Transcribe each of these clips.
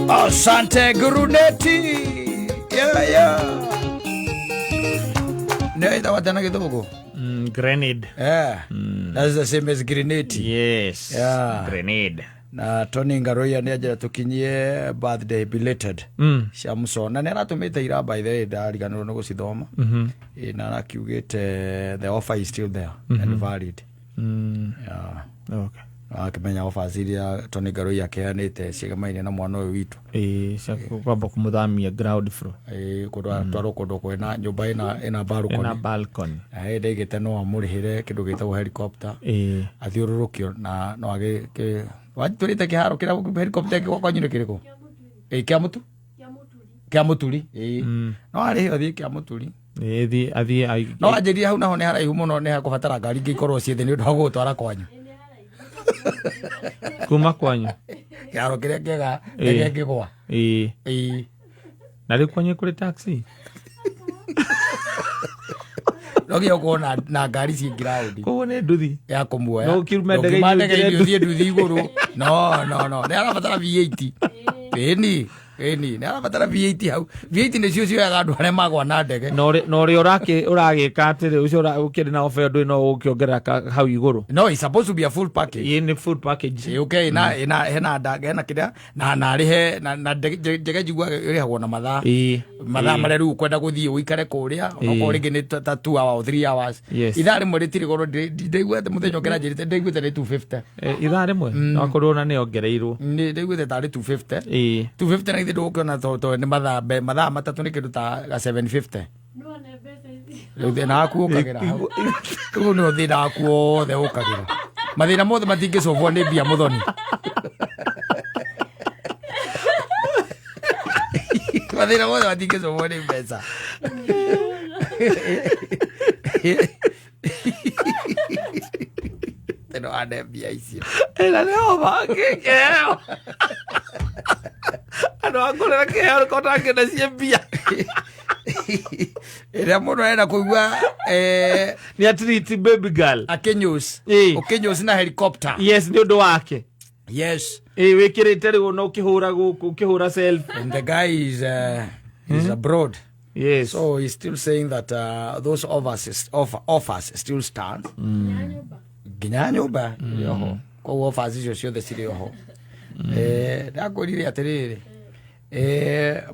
Asante Guruneti. Yeah. Nä ĩtagwo atĩa na gĩthũngũ? Grenade. Yeah. That's the same as grenade. Yes. Yeah. Grenade. Na Tony Ngaroia nä anjä ra tå kinyie birthday belated cia Muso na nä aratå mä te ira, by the way, ndariganä rwo nä gå cithoma. Na arakiugä te the offer is still there and valid. Yeah. Akĩmenya offers iria Tony Ngaroia akeanĩte ciegemaine na mwana ũyũ witũ. Ĩĩ, cia kwamba kũmũthamia ground floor. Ĩĩ, kũndũ atwarwo kũndũ kwĩna nyũmba ĩna balcony. Ĩna balcony. Na hĩndĩ ndaigĩte no amũrĩhĩre kĩndũ gĩtagwo helicopter athiũrũrũkio na no agĩ watwĩrĩte kĩharo kĩrĩa helicopter ĩngĩgwa kwanyu nĩ kĩrĩkũ? Ĩĩ, kĩa mũtu kĩa mũturi, ĩĩ, no arĩhe athiĩ kĩa mũturi. Ĩĩ, athiĩ No anjĩrire hau naho nĩ haraihu mũno, nĩ hakũbatara ngari ingĩ ikorwo ciĩ thĩ nĩ ũndũ wa gũgũtwara kwanyu. Kuma kwanyu. Kĩharo kĩrĩa kĩega ndege ĩngĩgwa. Ĩĩ. Na rĩu kwanyu kũrĩ taxi? No nginya ũkorwo na ngari ciĩ ground Koguo nĩ nduthi. Ya kũmuoya. No ũkiume Ndũngiuma ndege-inĩ ndege-inĩ ũingĩre. ũthiĩ nduthi igũrũ. No, nĩ arabatara V8. Ĩni, ĩni, nĩ arabatara V8 hau. V8 nĩcio cioyaga andũ arĩa magwa na ndege. Na ũrĩa ũragĩka atĩrĩ, ũcio ũkĩrĩ na obe ndũĩ no ũkĩongerera hau igũrũ. No, it's supposed to be a full package. Ĩĩ, nĩ full package. Ĩ, okay, ĩna hena nda hena kĩrĩa na arĩhe na ndege njiguaga ĩrĩhagwo na mathaa. Mathaa marĩa rĩu ũkwenda gũthiĩ ũikare kũrĩa, onokorwo rĩngĩ nĩ ta 2 hours or 3 hours. Ithaa rĩmwe rĩtirĩ goro. Ndaiguĩte mũthenya ũngĩ aranjĩrĩte, ndaiguĩte nĩ 250. Eh, ithaa rĩmwe no akorwo ona nĩ ongereirwo. Nĩ ndaiguĩte tarĩ 250. 250 na githĩ ndũgũkĩona to nĩ mathaa mathaa 3 nĩ kĩndũ ta ga 750. Rĩu thĩna waku ũkagĩra hau. Rĩu nĩ thĩna waku wothe ũkagĩra, mathĩna mothe matingĩcobwo nĩ mbia, mũthoni. Mathĩna mothe matingĩcobwo nĩ mbeca. Teno ane mbia icio. Ĩna nĩ oba kĩheo, andũ akũrera kĩheo kotangĩna ciĩ mbia. Ĩrĩa mũndũ arenda kũigua nĩ atiriti baby girl. Akĩnyus. Ũkĩnyus na helicopter. Yes, nĩ ũndũ wake. Ĩĩ, wĩkĩrĩte rĩu na ũkĩhũra gũkũ, ũkĩhũra selfie. And the guy is abroad. So he's still saying that those offers still stand. Nginya nyũmba ĩrĩ oho. Koguo offers icio ciothe cirĩ oho. Ndakwĩrire atĩrĩrĩ,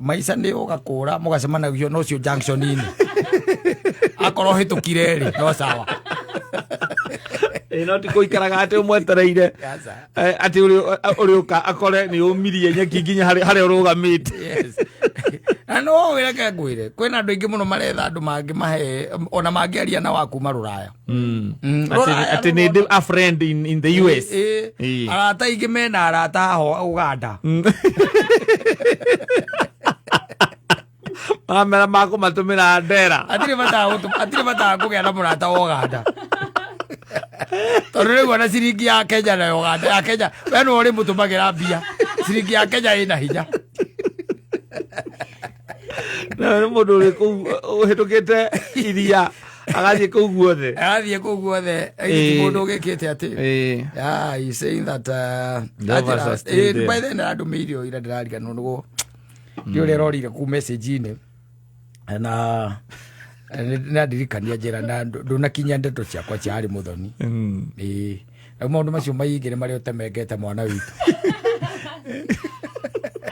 maica nĩ ũgakũra mũgacemanagio no cio junction-inĩ, akorwo hĩtũkire rĩ, no sawa. Ĩĩ, no ti gũikaraga atĩ ũmwetereire. Aca. Atĩ ũrĩũka akore nĩ ũmirie nyeki nginya harĩa ũrũgamĩte. Yes. Na no wĩreke ngwĩre, kwĩna andũ aingĩ mũno maretha andũ mangĩ mahe ona mangĩaria na wa kuma rũraya. Rũraya. Atĩ nĩ ndĩ a friend in the US. Ĩĩ. Arata aingĩ mena arata aho Uganda. Maramera makũmatũmĩra ndera. Hatirĩ bata wa kũgĩa na mũrata wa Uganda, tondũ rĩu ona ciringi ya Kenya na ya Uganda, ya Kenya we nĩwe ũrĩmũtũmagĩra mbia, ciringi ya Kenya ĩna hinya. Na nĩ mũndũ ũrĩ kũu ũhĩtũkĩte iria agathiĩ kũu guothe. Agathiĩ kũu guothe. Ti mũndũ ũgĩkĩte atĩ. Yeah, he's saying that The offers are still there. By then arandũmĩire ira, ndĩrariganĩrwo nĩguo ndi ũrĩa ĩrorire kuu message-inĩ na nĩndirikania njĩra na ndũnakinyia ndeto ciakwa cia harĩ mũthoni. Ĩĩ, rĩu maũndũ macio maingĩ nĩ marĩa ũtemengete mwana witũ.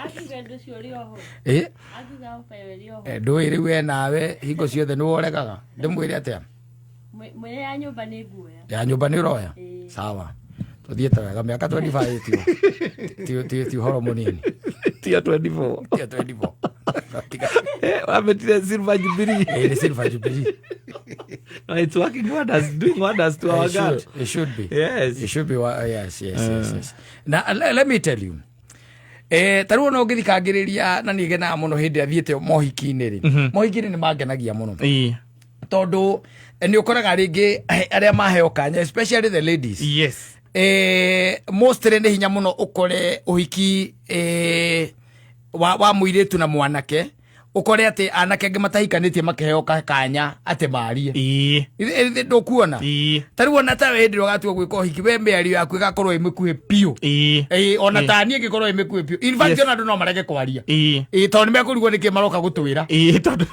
Akiuga ũndũ ũcio ũrĩ oho. Ĩ. Akiuga ofa ĩyo ĩrĩ oho. Ndũĩ rĩu we nawe hingo ciothe nĩ woregaga, ndĩmwĩre atĩa? Mwĩre ya nyũmba nĩ nguoya. Ya nyũmba nĩ ũroya. Ĩĩ. Sawa, tũthiĩte wega, mĩaka 25 ti ũhoro mũnini. Tia 24. Tia 24. Wamĩtire Silver Jubilee. Ĩĩ, nĩ Silver Jubilee. No, it's working wonders, doing wonders to our It girl. It should be. It should be. Yes. Now, let me tell you. Ta rĩu ona ũngĩthikangĩrĩria na niĩ ngenaga mũno hĩndĩ ĩrĩa thiĩte mohiki-inĩ rĩ, mohiki-inĩ nĩ mangenagia mũno tondũ nĩ ũkoraga rĩngĩ arĩa maheo kanya, especially the ladies, mostly nĩ hinya mũno ũkore ũhiki wa mũirĩtu na mwanake. Ũkore atĩ anake angĩ matahikanĩtie makĩheo kanya atĩ marie. Ĩĩ. Ndũkuona? Ĩĩ. Ta rĩu ona tawe hĩndĩ ĩrĩa ũgatua gwĩka ũhiki, we mĩario yaku ĩgakorwo ĩ mĩkuhĩ biũ. Ĩĩ. Ĩĩ, ona ta niĩ ĩngĩkorwo ĩ mĩkuhĩ biũ. In fact, Yes. ona andũ no marege kwaria. Ĩĩ. Ĩĩ, tondũ nĩmekũrigwo nĩkĩ maroka gũtwĩra. Ĩĩ, tondũ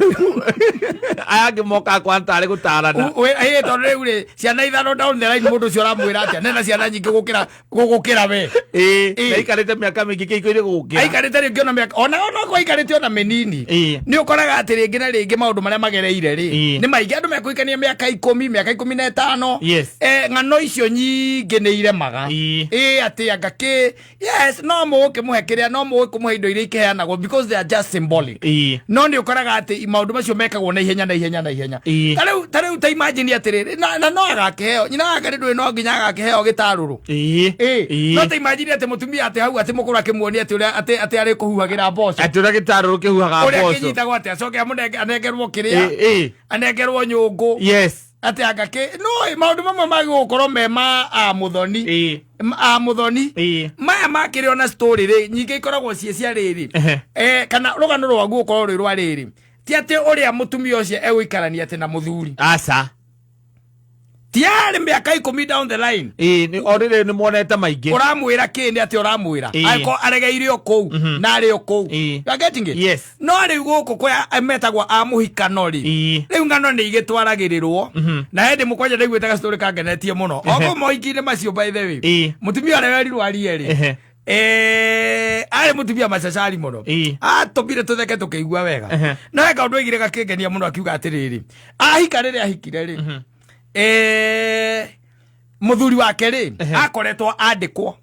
aya angĩ mokaga kwa tarĩ gũtarana. Ĩĩ, tondũ rĩu rĩ, ciana ithano down the line, mũndũ ũcio ũramwĩra atĩa nena ciana nyingĩ gũkĩra gũgũkĩra we. Ĩĩ. Ĩĩ. Na aikarĩte mĩaka mĩingĩ kĩhiko-inĩ gũgũkĩra. Aikarĩte rĩngĩ ona mĩaka ona korwo aikarĩte ona mĩnini, Ĩĩ. nĩ ũkoraga atĩ rĩngĩ na rĩngĩ maũndũ marĩa magereire rĩ Ĩĩ. nĩ maingĩ. Andũ mekũhikania mĩaka 10, mĩaka 15. Yes. Ng'ano icio nyingĩ nĩ iremaga. Ĩĩ. Ĩĩ, atĩ anga kĩ, yes, no mũgũkĩmũhe kĩrĩa, no mũgũkĩmũhe indo iria ikĩheanagwo because they are just symbolic. Ĩĩ. No nĩ ũkoraga atĩ maũndũ macio mekagwo na ihenya na ihenya na ihenya. Ĩĩ. Ta rĩu ta imagine atĩrĩrĩ, na no agakĩheo nyina wake nĩ ndũĩ no nginya agakĩheo gĩtarũrũ. Ĩĩ. Ĩĩ. Ĩĩ. No ta imagine atĩ mũtumia atĩ hau atĩ mũkũrũ akĩmuonia atĩ ũrĩa atĩ arĩ kũhuhagĩra mboco, Atĩ ũrĩa gĩtarũrũ kĩhuhaga ũrĩa mboco. kĩnyitagwo, atĩ acoke anengerwo kĩrĩa, Ĩĩ, ĩĩ. anengerwo nyũngũ, Yes. atĩ anga kĩ no maũndũ mamwe magĩgũkorwo me ma a mũthoni. Ĩĩ. A mũthoni. Ĩĩ. Maya makĩrĩ ona story rĩ nyingĩ ikoragwo ciĩ cia rĩrĩ, Ehe. kana rũgano rwaguo ũkorwo rwĩ rwa rĩrĩ, ti atĩ ũrĩa mũtumia ũcio egũikarania atĩ na mũthuri. Aca. Tiarĩ mĩaka 10 down the line. Ĩĩ, o rĩrĩ nĩ monete maingĩ. Ũramwĩra kĩ nĩ atĩ ũramwĩra Ĩĩ. angĩkorwo aregeire o kũu na arĩ o kũu. Ĩĩ. You are getting it? Yes. No rĩu gũkũ kwa metagwo a mũhikano rĩ, Ĩĩ. rĩu ng'ano nĩ igĩtwaragĩrĩrwo na hĩndĩ mũkwanja ndaiguĩte gastory kangenetie mũno o kũu mohiki-inĩ macio, by the way. Ĩĩ. Mũtumia ũrĩa werirwo arie rĩ, Ehe. arĩ mũtumia macacari mũno. Ĩĩ. Atũmire tũtheke tũkĩigua wega. Ehe. No he kaũndũ oigire gakĩngenia mũno, akiuga atĩrĩrĩ, ahika rĩrĩa ahikire rĩ, mũthuri wake rĩ Ehe. akoretwo andĩkwo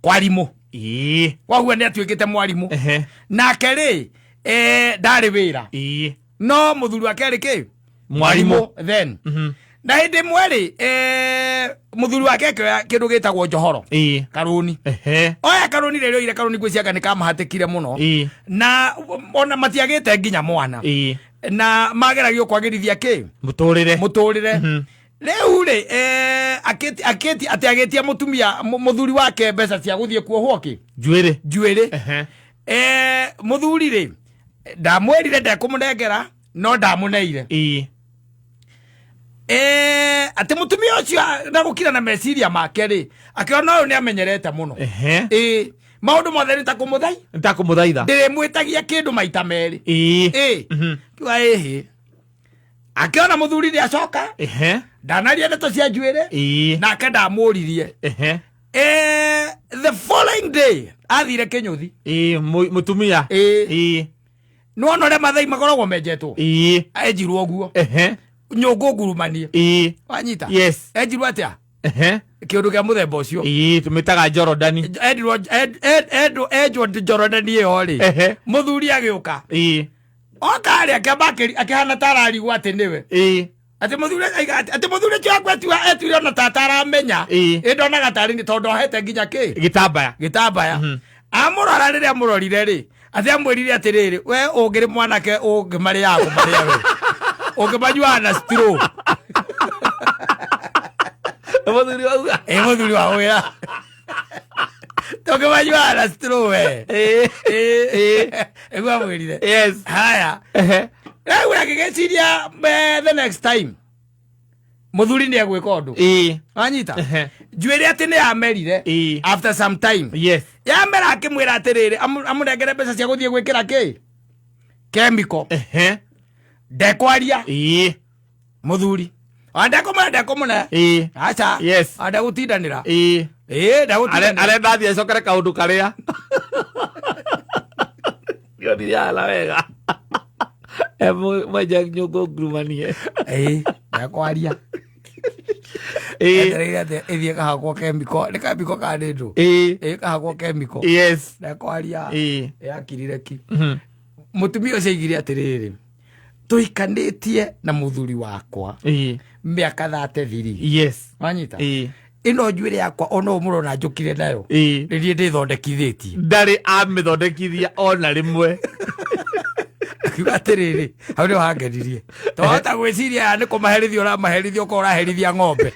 kwarimũ. Ĩĩ. Koguo nĩ atuĩkĩte mwarimũ. Ehe. Nake rĩ, ndarĩ wĩra. Ĩĩ. No mũthuri wake arĩ kĩ? Mwarimũ. Then na hĩndĩ ĩmwe rĩ, mũthuri wake akĩoya kĩndũ gĩtagwo njohoro, Ĩĩ. karũni. Ehe. Oya karũni rĩrĩa oire karũni, ngwĩciria nĩ kamahatĩkire mũno. Ĩĩ. Na ona matiagĩte nginya mwana. Ĩĩ. Na mageragio kwagĩrithia kĩ? Mũtũrĩre. Mũtũrĩre. Rĩu rĩ, atĩ agĩtia mũtumia mũthuri wake mbeca cia gũthiĩ kuohwo kĩ? Njuĩrĩ. Njuĩrĩ. Ehe. Mũthuri rĩ ndamwĩrire ndekũmũnengera, no ndamũneire. Ĩĩ. Atĩ mũtumia ũcio na gũkira na meciria make rĩ, akĩona ũyũ nĩ amenyerete mũno. Ehe. Ĩĩ, maũndũ mothe nĩ ta kũmũthai Nĩtakũmũthaitha. Ndĩrĩmwĩtagia kĩndũ maita merĩ. Ĩĩ. Ĩĩ, kiuga ĩhĩ, akĩona mũthuri nĩ acoka. Ehe. Ndanaria ndeto cia njuĩrĩ. Ĩĩ. Nake ndamũririe. Ehe. The following day athire kĩnyũthi. Ĩĩ, mũtumia. Ĩĩ. Ĩĩ. Nĩwona ũrĩa mathai makoragwo menjetwo? Ĩĩ. Enjirwo ũguo. Ehe. Nyũngũ ngurumanie. Ĩĩ. Wanyita? Yes. Enjirwo atĩa? Ehe. Kĩũndũ kĩa mũthemba ũcio. Ĩĩ, tũmĩtaga Jorodani. Endirwo enjwo Jorodani ĩyo rĩ, Ehe. mũthuri agĩũka. Ĩĩ. Oka rĩ, akĩamba akĩhana ta ararigwo atĩ nĩwe. Ĩĩ. Atĩ mũthuri aiga atĩ mũthuri ũcio wakwa etuire ona ta ataramenya. Ĩĩ. Ĩ ndonaga tarĩ nĩ tondũ ohete nginya kĩ? Gĩtambaya. Gĩtambaya. Amũrora, rĩrĩa amũrorire rĩ, atĩ amwĩrire atĩrĩrĩ, we ũngĩrĩ mwanake ũngĩmarĩaga kũmarĩa we ũngĩmanyuaga na straw. Mũthuri wauga. Ĩ, mũthuri wa wĩra tũngĩmanyuaga na straw we. Ĩĩ. Ĩ, ĩguo amwĩrire. Yes. Haya. Ehe. Rĩu agĩgĩciria, the next time mũthuri nĩ egwĩka ũndũ. Ĩĩ. Wanyita? Ehe. Njuĩrĩ atĩ nĩ yamerire. Ĩĩ. After some time Yes. yamera, akĩmwĩra atĩrĩrĩ, amũnengere mbeca cia gũthiĩ gwĩkĩra kĩ kemiko. Ehe. Ndekwaria. Ĩĩ. Mũthuri ona ndekũmũne, ndekũmũne. Ĩĩ. Aca. Yes. Ona ndegũtindanĩra. Ĩĩ. Ĩĩ, ndegũtindanĩra. Arenda athiĩ acokere kaũndũ karĩa ndionire ala wega. E mwenja nyũngũ ngurumanie. Ĩĩ, ndekwaria. Ĩĩ. Etereire atĩ ĩthiĩ kahakwo kemiko, nĩ kemiko kana nĩ ndũ? Ĩĩ. Ĩĩ, kahakwo kemiko. Yes. Ndekwaria. Ĩĩ. Yakirire ki. Mũtumia ũcio aigire atĩrĩrĩ, tũhikanĩtie na mũthuri wakwa Ĩĩ. mĩaka 33. Yes. Wanyita? Ĩĩ. Ĩno njuĩrĩ yakwa ona ũũ mũrona njũkire nayo, Ĩĩ. nĩ niĩ ndĩthondekithĩtie. Ndarĩ amĩthondekithia ona rĩmwe. Akiuga atĩrĩrĩ, hau nĩho hangenirie, twahota gwĩciria aya nĩ kũmaherithia ũramaherithia, ũkorwo ũraherithia ng'ombe.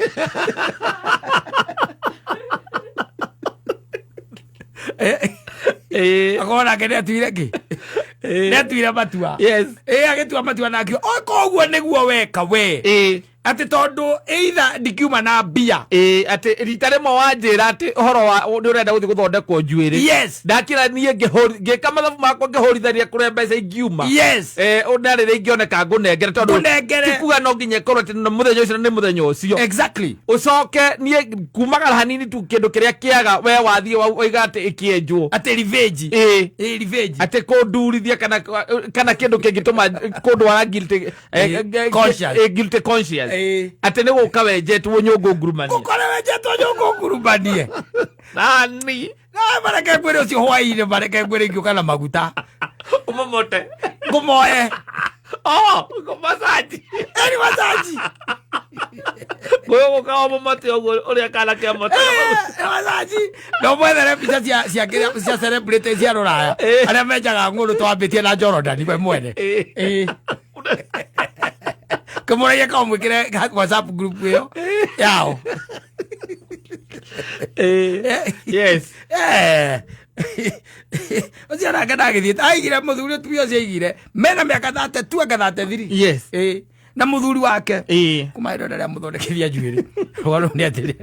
Ĩĩ. Akorwo nake nĩ atuire kĩ. Nĩatuire matua. Yes. Ĩ, agĩtua matua na akiuga, "O, koguo nĩguo weka we." Ĩĩ. Atĩ tondũ either ndikiuma na mbia. Ĩĩ, atĩ rita rĩmwe wanjĩra atĩ ũhoro wa nĩ ũrenda gũthiĩ gũthondekwo njuĩrĩ. Yes. Ndakĩra niĩ ngĩka mathabu makwa ngĩhũrithania kũrĩa mbeca ingiuma. Yes. Eh, na rĩrĩa ingĩoneka ngũnengere tondũ Ngũnengere. ti kuga no nginya ĩkorwo atĩ nĩ mũthenya ũcio na nĩ mũthenya ũcio. Exactly. Ũcoke niĩ kumagara hanini tu kĩndũ kĩrĩa kĩaga we wathiĩ waiga atĩ ĩkĩenjwo. Atĩ revenge. Ĩĩ. Ĩ, revenge. Atĩ kũndurithia kana kana kĩndũ kĩngĩtũma kũndwara guilty Ĩĩ, conscious. guilty conscious. Ĩĩ. Atĩ nĩ gũka wenjetwo nyũngũ ngurumanie. Ũkore wenjetwo nyũngũ ngurumanie. Nani? Na mareke ngwĩre ũcio hwaĩ-inĩ, mareke ngwĩre ingĩũka na maguta. Ũmomote. Ngũmoe. Oh, massage. Ĩni massage. Ngũyũ gũka ũmomote ũguo ũrĩa kana kĩamote. Eh, massage. No mwethere mbica cia kĩrĩa cia celebrity cia rũraya. Ĩĩ. Arĩa menjaga ng'ũndũ twambĩtie na Jordan we mwene. Ĩĩ. Ĩĩ. Kĩmũragia kamwĩkĩre WhatsApp group ĩyo yao. Ĩĩ. Yes. Eh. Ũcio nake ndagĩthiĩte aigire mũthuri ũtumia ũcio aigire mena mĩaka 32 anga 33. Yes. Ĩĩ. Na mũthuri wake. Ĩĩ. Kuma hĩndĩ ĩrĩa mũthondekithia njuĩrĩ rũgano nĩ atĩrĩ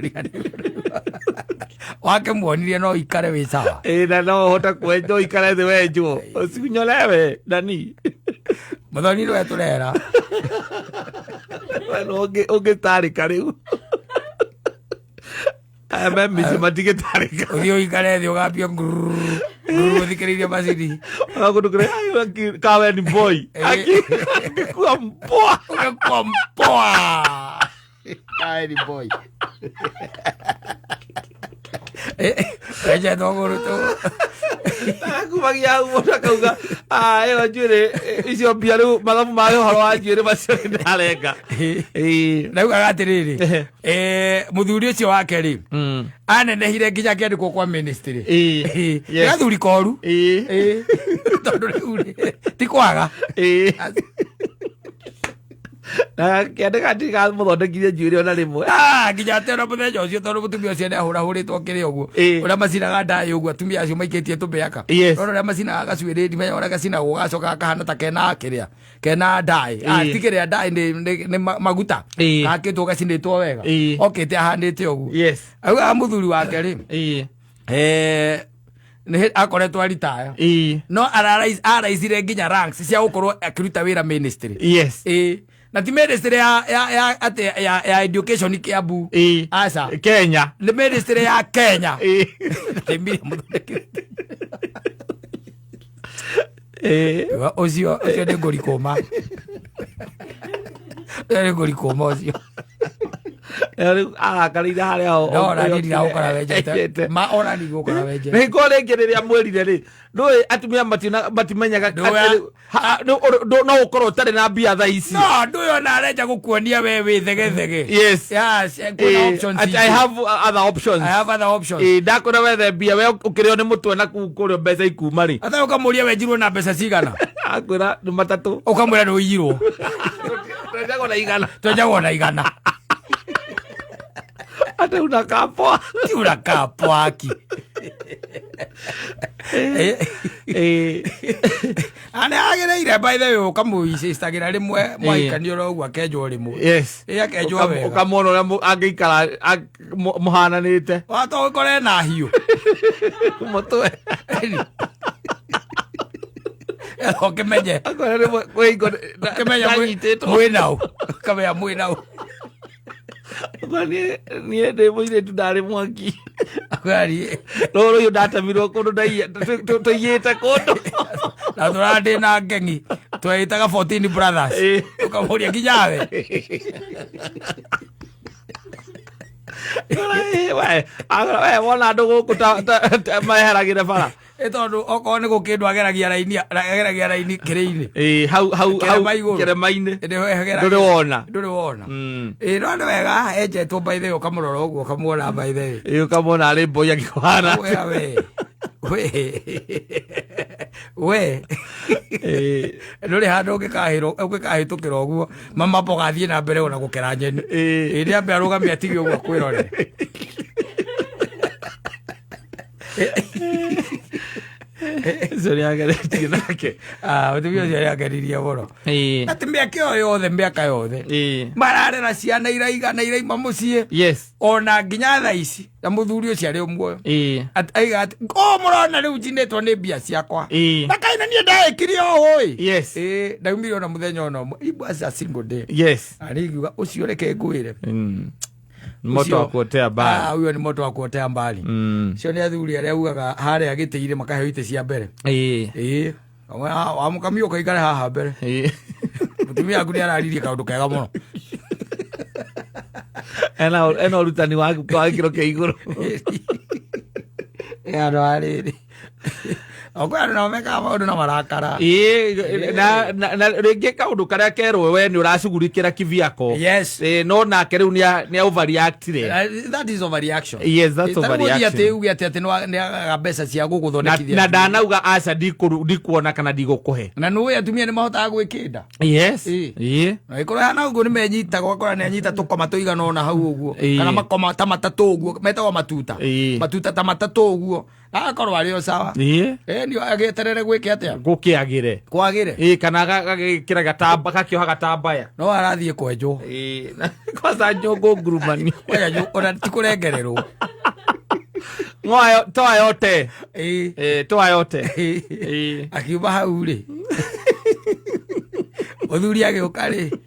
wake muonirie no ikare wĩ sawa. Ĩĩ, na no ũhote kwenjwo ikare thĩ wenjwo ũcinyorewe nani. Mũthoni nĩwe tũrera. We no ũngĩtarĩka rĩu. Aya me mĩciĩ matingĩtarĩka. Ũthiĩ ũikare thĩ ũgambie ngururu ngururu ũthikĩrĩirie macini. Ona kũndũ kũrĩa kaweni boy akikua mpoa. Ũgĩkua mpoa. Kaweni boy. Wenjetwo ngũrũ tũ. Akumagia hau mũndũ akauga "Ah, ĩyo njuĩrĩ icio mbia rĩu mathabu ma ũhoro wa njuĩrĩ macio nĩ ndarenga." Ĩĩ. Ndaugaga atĩrĩrĩ, mũthuri ũcio wake rĩ anenehire nginya akĩandĩkwo kwa ministry. Ĩĩ. Ĩĩ. Yes. Gathuri koru. Ĩĩ. Ĩĩ. Tondũ rĩu rĩ ti kwaga. Ĩĩ. Na kĩandĩka ndikamũthondekithie njuĩrĩ ona rĩmwe. Ah, nginya atĩ ona mũthenya ũcio tondũ mũtumia ũcio nĩahũrahũrĩtwo kĩrĩa ũguo. Ĩĩ. Ũrĩa macinaga ndaĩ ũguo atumia acio maikĩtie tũmĩaka. Yes. Rora ũrĩa macinaga gacuĩrĩ ndimenya ũrĩa gacinagwo gacoka gakahana ta kena kĩrĩa kena ndaĩ. Ah, Ĩĩ. ti kĩrĩa ndaĩ nĩ maguta. Ĩĩ. Gakĩtwo gacinĩtwo wega. Ĩĩ. Okĩte ahanĩte ũguo. Yes. Augaga mũthuri wake rĩ Ĩĩ. nĩ akoretwo aritaya. Ĩĩ. No araicire nginya ranks cia gũkorwo akĩruta wĩra ministry. Yes. Ĩĩ. Na ti ministry ya atĩ ya education Kiambu. Ĩĩ. Aca. Kenya. Nĩ ministry ya Kenya. Ĩĩ. Nĩ Miriam mũthondekete. Ĩĩ. Ũcio nĩ ngũri kũma. Ũcio nĩ ngũri kũma ũcio. Rĩu arakarĩire harĩa ho. No ona niĩ ndiragũkora wenjete. Enjete. Ma ona ndigũkora wenjete. Nĩ ko rĩngĩ rĩrĩa mwĩrire rĩ ndũĩ atumia matimenyaga Ndũĩ- atĩ rĩu, no ũkorwo ũtarĩ na mbia thaa ici. No ndũyũ ona arenja gũkuonia we wĩ thegethege. Yes. Yes, kwĩna Ĩĩ, options atĩ I ingĩ. have other options. I have other options. Ĩĩ, ndakwĩra wethe mbia we ũkĩrĩo nĩ mũtwe na kũu kũrĩa mbeca ikuma rĩ. Ata ũkamũria wenjirwo na mbeca cigana. Akwĩra nĩ matatũ. Ũkamwĩra nĩ ũiyirwo. Twenjagwo na igana. Twenjagwo na igana. Atĩ unakaa poa. Ti unakaa poa aki. Ĩĩ. Ana agĩrĩire by the way ũkamũicicagĩra rĩmwe mwaikanio oro ũguo akenjwo rĩmwe. Yes. Ĩĩ akenjwo wega. Ũkamwona ũrĩa angĩikara mũhananĩte. Wata ũkore na hiũ. Mũtwe. Ũkĩmenye. Akwĩra rĩmwe kwĩ hingo Ũkĩmenya ndanyitĩtwo. mwĩ nau. Ũkamenya mwĩ nau. Akwĩra niĩ ndĩ mũirĩtu ndarĩ mwaki. Akwĩra niĩ. Rũrũ rũyũ ndatemirwo kũndũ tũiyĩte kũndũ. Na tũrandĩ na ngengi. Tweĩtaga 14 brothers. Ĩĩ. Ũkamũria nginya we. We wona andũ gũkũ ta meheragĩre bara. Ĩ tondũ okorwo nĩ gũkĩndũ ageragia raini ageragia raini kĩrĩ-inĩ. Ĩĩ, hau hau hau Kĩrĩma igũrũ. kĩrĩma-inĩ. Ndũrĩ Ndũrĩ wona. Ndũrĩ wona. Ĩĩ no nĩ wega enjetwo by the way ũkamũrora ũguo ũkamuona by the way. Ĩĩ, ũkamwona arĩ mbũi akĩhana. We we. We. We. Ĩĩ. Ndũrĩ handũ ũngĩkahĩtũkĩra ũguo mama mboga athiĩ na mbere ona gũkera nyeni. Ĩĩ. Ĩĩ nĩ ambe arũgame atige ũguo akwĩrore. Ũcio nĩageretie nake. Ah, mũtumia ũcio nĩangenirie mũno. Ĩĩ. Atĩ mĩaka ĩyo yothe, mĩaka yothe Ĩĩ. mararera ciana iraigana iraima mũciĩ, Yes. ona nginya thaa ici na mũthuri ũcio arĩ o muoyo. Ĩĩ. Aiga atĩ o mũrona rĩu njinĩtwo nĩ mbia ciakwa, Ĩĩ. na kaina niĩ ndaĩkire ũũ ĩ. Yes. Ĩĩ, ndaumire ona mũthenya ona ũmwe. It was a single day. Yes. Na rĩu ngiuga ũcio reke ngwĩre. Moto wa kuotea Ah, mbali. huyo ni moto wa kuotea mbali. Cio nĩ athuri arĩa ugaga harĩa gĩtĩ-inĩ makaheo itĩ cia mbere. Ĩĩ. Ĩĩ, wamũkamia ũkaikare haha mbere. Ĩĩ. Mũtumia waku nĩ araririe kaũndũ kega mũno. Ena ũrutani wa gĩkĩro kĩa igũrũ. Ĩ, andũ arĩrĩ okwĩ andũ nao mekaga maũndũ na marakara. Ĩĩ, na rĩngĩ kaũndũ karĩa kerwo we nĩ ũracugurikĩra kivyako. Yes. Ĩĩ, no nake rĩu nĩ overreactire. That is overreaction. Yes, that's Ta rĩu ũthiĩ overreaction. atĩ uge atĩ nĩagaga mbeca cia Na gũgũthondekithia na njuĩrĩ. ndanauga aca ndikuona kana ndigũkũhe. Na nĩũĩ atumia nĩ mahotaga gwĩkĩnda. Yes. Ĩĩ. Ĩĩ. Na ĩkorwo hana ũguo nĩ menyitaga, ũgakora nĩ anyita tũkoma tũigana ũna hau ũguo, Ĩĩ. kana makoma ta matatũ ũguo metagwo matuta. Ĩĩ. Matuta ta matatũ ũguo agakorwo arĩ o sawa. Ĩĩ. Ĩĩ, nĩ agĩeterere gwĩke atĩa? Gũkĩagĩre. Kwagĩre. Ĩĩ, kana gagĩkĩra gatamba gakĩoha gatambaya. No arathiĩ kwenjwo. Ĩĩ, na kwanza nyũngũ ngurumani. Kwenja ona ti kũrengererwo. Ng'oa toa yote. Ĩĩ. Ĩĩ, toa yote. Ĩĩ. Ĩĩ. Akiuma hau rĩ, mũthuri agĩũka rĩ,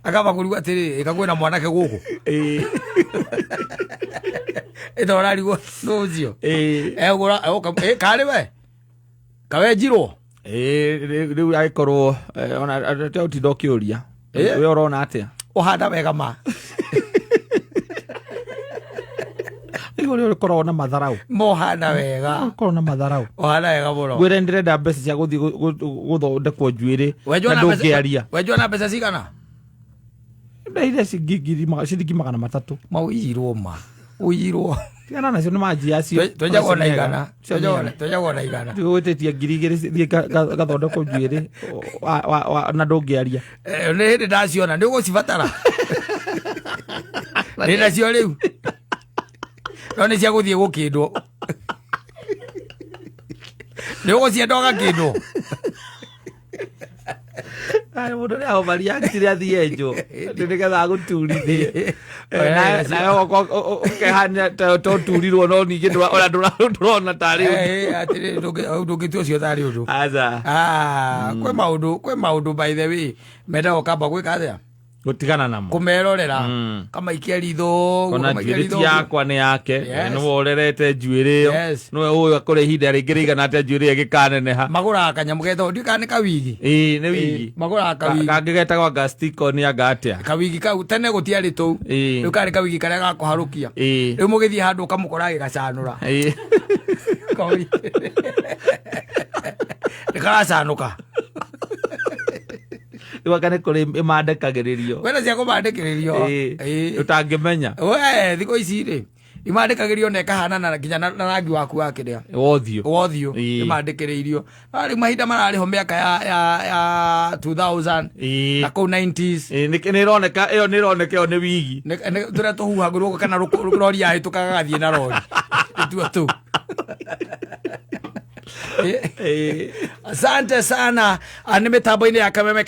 akamba kũrigwo atĩrĩ, ĩka kwĩna mwanake gũkũ. Ĩĩ. Ĩta ũrarigwo nũ ũcio. Ĩĩ. Egũra egũka ĩ, karĩ we kawenjirwo. Ĩĩ, rĩu agĩkorwo ona ũtinda ũkĩũria. Ĩĩ. We ũrona atĩa? Ũhanda wega ma. Rĩu ũrĩa ũkoragwo na matharau. Mohanda wega. Ũkoragwo na matharau. Ũhanda wega mũno. Ngwĩre ndĩrenda mbeca cia gũthiĩ gũthondekwo njuĩrĩ Wenjwo na na mbeca- ndũngĩaria. wenjwo na mbeca cigana? Ndaire ciringi 300. Ma ũiyirwo, ma ũiyirwo. Tigana nacio nĩ manjia acio. Twenjagwo na 100. Twenjagwo na 100. Gwĩtĩtie 2000 thiĩ gathondekwo njuĩrĩ na ndũngĩaria. Eh, nĩ hĩndĩ ndaciona nĩ ũgũcibatara nĩ nacio rĩu no nĩ cia gũthiĩ gũkĩndwo, nĩ ũgũcienda ũgakĩndwo. Arĩ mũndũ nĩ overreactire athiĩ enjwo atĩ nĩgetha agũturithie. Eh, Nawe ũkehania ta ũturirwo no ningĩ ona ndũrona tarĩ ũndũ. Eh, atĩrĩ, ndũngĩtua ũcio tarĩ ũndũ. Aca. Ah, kwĩ maũndũ by the way mendaga ũkamba gwĩka atĩa? Gũtigana namo. Kũmerorera, kamaikia ritho ũguo, Ona kamaikia njuĩrĩ ritho ti ũguo. yakwa nĩ yake. Yes. Nĩwe ũrerete njuĩrĩ ĩyo. Yes. Nĩwe ũĩ akũrĩ ihinda rĩngĩ rĩigana atĩa njuĩrĩ ĩyo ĩgĩkaneneha. Magũraga kanyamũ getagwo, ndiũĩ kana nĩ kawigi. Ĩĩ, nĩ wigi. Magũraga kawigi. Kangĩ getagwo anga stick-on anga atĩa. Kawigi kau tene gũtiarĩ tũu. Ĩĩ. Rĩu karĩ kawigi karĩa gakũharũkia. Ĩĩ. Rĩu mũgĩthiĩ handũ ũkamũkora agĩgacanũra. Ĩĩ. Nĩ karacanũka. Rĩu anga nĩ kũrĩ ĩmandĩkagĩrĩrio. Kwĩna cia kũmandĩkĩrĩrio. Ĩĩ. Ĩĩ. Ũtangĩmenya. We thikũ ici rĩ imandĩkagĩrio na ĩkahanana nginya na rangi waku wa kĩrĩa. Wothiũ. Wothiũ. Ĩĩ. Ĩmandĩkĩrĩirio no rĩu mahinda mararĩ ho mĩaka ya 2000 Ĩĩ. na kũu 90s. Ĩĩ, nĩ ĩroneka ĩyo, nĩ ĩroneka ĩyo nĩ wigi. Tũrĩa tũhuhagĩrwo kana rori yahĩtũka gagathiĩ na rori nĩtuo tũu. Ĩĩ. Asante sana. Ah, nĩ mĩtambo-inĩ ya Kameme.